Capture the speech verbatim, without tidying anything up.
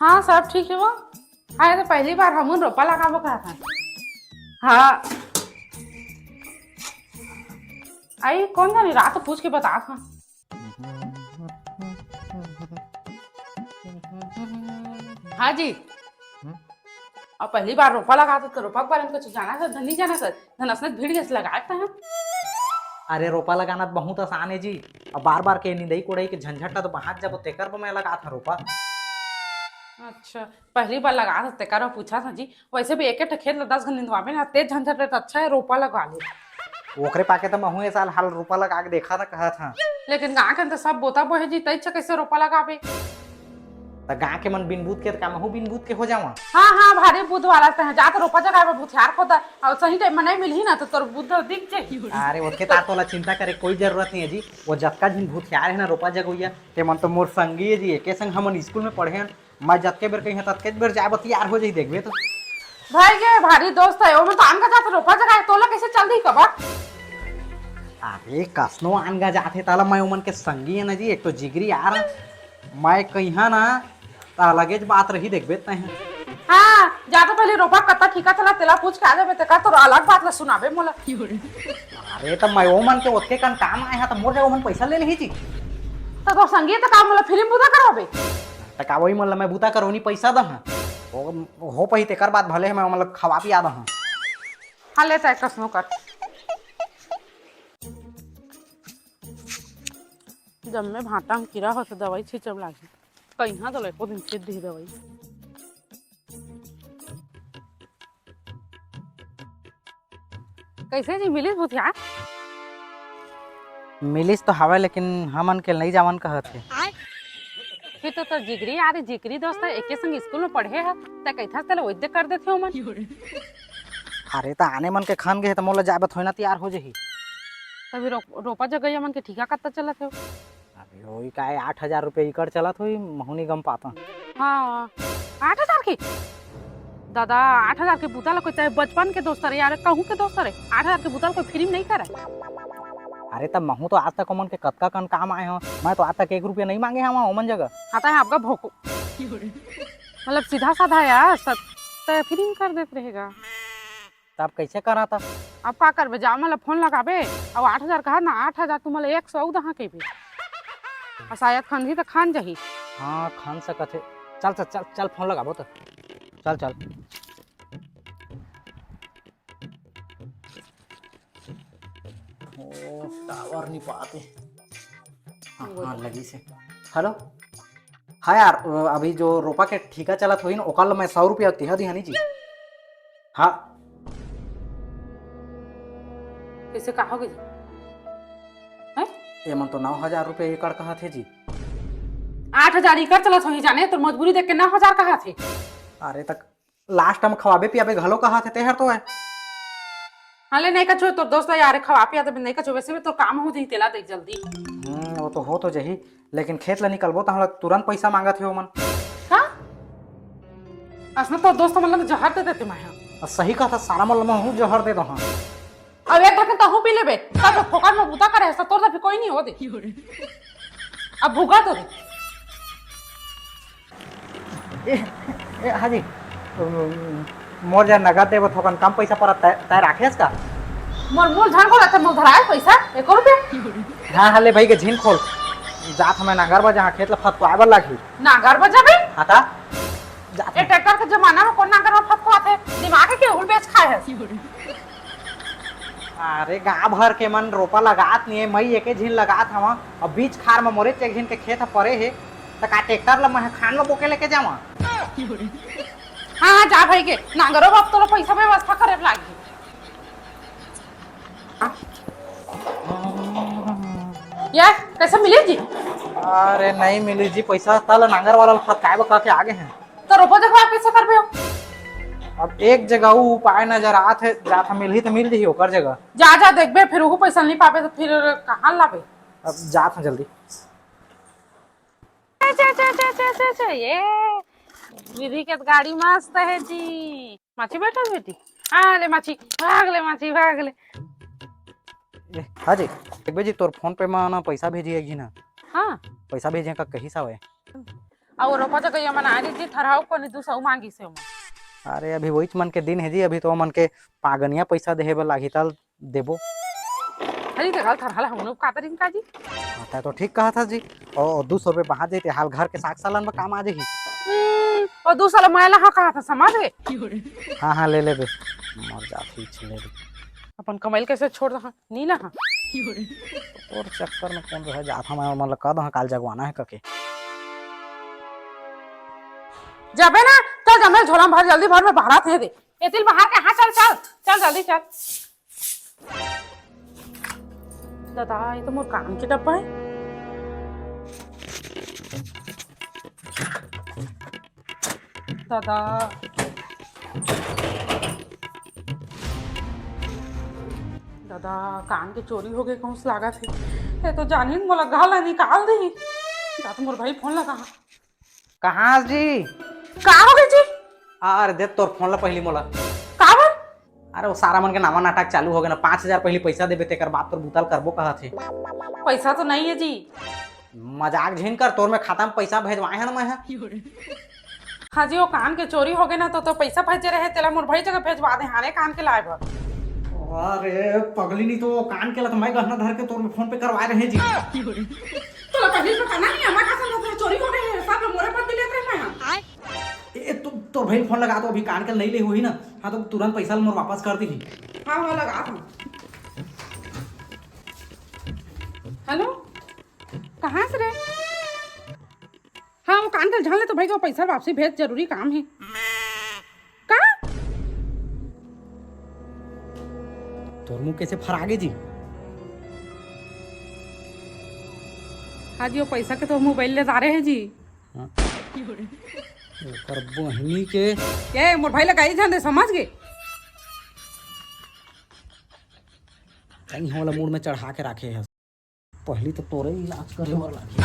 हाँ, सब ठीक हे वो। हाँ, ये तो पहली बार हमन रोपा लगाबो कहत हन। हाँ। आई, कोन जानी, रात पूछ के बतात हन। हाँ जी। हम्म? अब पहली बार रोपा लगात हस, तो रोपा के बारे में कुछ जानत हस, नहीं जानत हस? धन असने भीड़ जैसे लगाए त हैं। अरे, रोपा लगाना तो बहुत आसान हे जी। अब बार बार के निंदई कोड़ई के झंझट ला तो बाहर जब तेकर बर मैं लगात हंव रोपा। अच्छा, पहली बार लगात हस तेकर बर पूछत हंव जी। वैसे भी एक एक ठे खेत ला दस घन निंदवाबे ना, तेज झंझट ले तो अच्छा हे रोपा लगा ले। ओकरे पाके तो महूं ए साल हाल रोपा लगा के देखा था कहत हंव। लेकिन गाँव के तो सब बोता बोहे जी, तैं च कैसे रोपा लगाबे? त गाँव के मन बिन बूत के त का महूं बिन बूत के हो जावां? हाँ, हाँ, भारी बूत वाला ते हैं। जा तो रोपा जगाए बर भुथियार खोदा, अउ सही टाइम में नहीं मिलही ना, तो तोर बूत दिख जाही। अरे, ओतके तार तोला चिंता करे कोई जरूरत नहीं हे जी। वो जतका झिन भुथियार हे ना रोपा जगोइया, ते मन तो मोर संगी हे जी, एके संग हमन स्कूल में पढ़े हन। मैं जतके बेर कहिहूं, ततके बेर जाए बर तैयार हो जाही, देखबे तो। भाई के भारी दोस्त हे, ओमन तो आन का जात रोपा जगाए, तोला कैसे चल दी कबर? अरे, कसनो आन का जात हे, ताला मैं ओमन के संगी हे ना जी, एक तो जिगरी यार। मैं कहिहूं ना, त अलगेच बात रही, देखबे तैं। हाँ, जा तो पहली रोपा कत्ता ठीका चला, तेला पूछ के आ जाबे, तेकर तोर अलग बात ला सुनाबे मोला। अरे, त मैं ओमन के ओतके कन काम आए हंव, त मोर जगह ओमन पैसा ले लेही जी। त तोर संगी त का मोला फिल्म बुता करवाबे? त का वही मन ला मैं बुता करवनी पैसा दहूं? हो, हो पही तेकर बाद भले मैं ओमन ला खवा पिया दहूं। हाँ, ले तैं कसनो कर। जम्मे भांटा म कीरा हो, त दवाई छींचब लागही। कहिहां तो एको दिन छींच दिही दवाई। कैसे जी, मिलिस भुथियार? मिलिस तो हवय, लेकिन हमन के नइ जावन कहत हे। फिर तो तोर जिगरी यार, जिगरी दोस्त हे, एके संग स्कूल में पढ़े हस, तैं कहिथस तेला वैद्य कर देथे ओमन। अरे, त आने मन के खन गे हे, त मोला जाए बर थोड़ी ना तैयार हो जाही। तभी रो-, रोपा जगइया मन के ठीका कत्ता चलत हे? अबे, होही काय, आठ हजार रुपया एकड़ चलत होही, महूं नइ गम पात हंव। हाँ, आठ हजार के? दादा, आठ हजार के बूता ला कोई, चाहे बचपन के दोस्त रहे, यार, कहूं के दोस्त रहे, आठ हजार के बूता ला कोई फ्री में नइ करय। अरे, त महूं तो आज तक ओमन के कतका कन काम आए हंव, मैं तो आज तक एक रुपया नइ मांगे हंव ओमन जगह। हाँ, त आपका भोको। मतलब, सीधा साधा यार, सब त फ्री में कर देत रहेगा। तब कैसे करा था? अब का करबे, जा मोला फोन लगाबे, अउ आठ हजार कहा ना, आठ हजार तुमन ला एक सौ दहा कहिबे। अउ शायद खनही त खन जाही। हाँ, खन सकत हे। चल, चल, चल, चल, फोन लगाबो त। चल, चल। ओ, टावर नइ पात हे। हाँ, हाँ, लगिस हे। हेलो। हाँ यार, अ, अभी जो रोपा के ठीका चलत होही ना, ओकर ल मैं सौ रुपया तिहा दिहानी जी। हाँ। कैसे, का हो गई? हैं? ये मन तो नौ हजार रुपया एकड़ कहत हे जी। आठ हजार एकड़ चलत होही जाने, तोर मजबूरी देख के नौ हजार कहत हे। अरे, तक लास्ट टाइम खवाबे पियाबे घलो कहत हे, तेहर तो हे। हाँ, ले, नहीं कछु, तोर दोस्त हे यार, खवा पिया देबे, नहीं कछु, वैसे भी तोर काम हो जाही, तेला देख जल्दी। हम्म, वो तो हो तो जाही, लेकिन खेत ला निकलबो त हमला तुरंत पैसा मांगत हे ओमन। का? असना तोर दोस्त मन ला जहर दे देते मैं, हाँ। आ, सही कहत हस, सारा मन ला महूं जहर दे दो, हाँ। अब एक ढक्कन तहूं पी लेबे, तब तो फोकट में बूता करे, ऐसा तोर तो फिर कोई नहीं हो दे। अब भूखा तो दे। ए, ए, हाँ जी, मोर जग नगद देबो, थोकन कम पैसा परत, तैं, तैं राखेस का? मोर मुंह झन खोल, अच्छा, मोर धराए पैसा, एको रुपया? हाँ, हाँ, ले भाई के झिन खोल। जात हंव मैं नांगर बर, जहाँ खेत ला फतकोआए बर लागही। नांगर बर जाबे? हाँ ता? जात ए हंव। ट्रैक्टर के जमाना में कोन नांगर बर फतकोआथे? दिमाग हे के उल बेच खाए हे? अरे, गांव भर के मन रोपा लगात नइ हे, मई एके झिन लगात हवं। अब बीच खार म मोरेच एक झिन के खेत ह परे हे, त का ट्रैक्टर ल मैं खान ल बोके लेके जावां? हाँ, हाँ, जा भाई के, नांगरो बाप तोला पैसा व्यवस्था करे लागही। ये कैसे मिले जी? अरे, नहीं मिली जी पैसा, तल नांगर वाला ल फतकाए बर कह के आगे हंव। त रोपा जगह आप कैसे करबे हो? अब एक जगह ऊ उपाय नजर आत हे, जात हंव मिलही त मिल जही ओकर जगह। जा, जा, देखबे, फिर उहू पैसा नहीं पाबे त फिर कहाँ लाबे? अब जात हंव जल्दी। अच्छा, अच्छा, अच्छा, अच्छा, अच्छा, अच्छा, ये विधि के गाड़ी मस्त हे जी। माछी बैठा बेटी, आ ले माछी, भाग ले माछी, भाग ले। ए, हाँ जी, देखबे जी, तोर फोन पे म ना पैसा भेजी हे कि ना? हाँ। पैसा भेजे का कही सावे? अउ रोपा जगह ये मन आए जी, थरहा ऊपर नहीं, दू सौ मांगिस हे ओमन। अरे, अभी वहीच मन के दिन हे जी, अभी तो ओमन के पागनिया पैसा देहे बर लागही, तल देबो। अरे, देखा ल, थरहा ला हमन कातर इन का जी। हाँ, तै तो ठीक कहा था जी। ओ, दू सौ रुपये बाहर जाते हाल घर के साग सालन में काम आ जाही। हम्म, अउ दू सौ ला मैं ला हाँ कहा था, समझ गे? हाँ, हाँ, ले लेबे। मर जात ही, ले ले। अपन कमाई ल कैसे छोड़ दहा? नी ना हा। तोर चक्कर में कौन रह जात, हम मतलब कह दहा काल जगवाना है कके। जाबे ना, चल जमे झोला में भर, जल्दी भर, मैं बाहर थे दे। एतिल बाहर के, हाँ, चल, चल, चल, जल्दी चल। दादा, ये तो मोर काम के डब्बा है। दादा, दादा, कान के चोरी हो गए, कहूँ से लागत हे। ये तो जानिन मोला घर ला निकाल देही। जा तो मोर भाई फोन लगा। कहाँ जी? का हो गए जी? अरे दे तोर फोन ला पहली मोला। का बर? अरे वो सारा मन के नावा नाटक चालू हो गए ना, पाँच हजार पहली पैसा देबे, तेकर बाद तोर बुताल करबो कहत हे। पैसा तो नहीं है जी। मजाक झिन कर, तोर में खाता में पैसा भेजवाए है ना मैं। हाँ जी, वो कान के चोरी हो गए ना, तो, तो पैसा भेजे रहे, तेला मोर भाई जगह भेजवा दे, हाने कान के लाए बर। अरे पगली, नहीं तो वो कान के ला तो मैं गहना धर के तोर में फोन पे करवाए रहे जी। तोला पहली से कहना नहीं, हमारे कसम से चोरी हो गए है, सब लोग मोरे पर दिले रहे हैं। ए, तू, तोर भाई फोन लगा, तो अभी कान के नहीं ले हुई ना, हाँ तो तुरंत पैसा मोर वापस कर दी। हाँ, हाँ, लगा था। हेलो, कहाँ से रे? हाँ, वो कान के झाल ले तो भाई को पैसा वापसी भेज, जरूरी काम है। का? तोर मुंह कैसे फरागे जी? हाँ जी, वो पैसा के तो मोबाइल ले जा रहे हैं जी। हाँ। ओकर बहिनी के। ए, मोर भाई लगाई जान दे, समझ गे? कहीं हमला मूड में चढ़ा के राखे है। पहली तो तोरे इलाज करे बर लागे।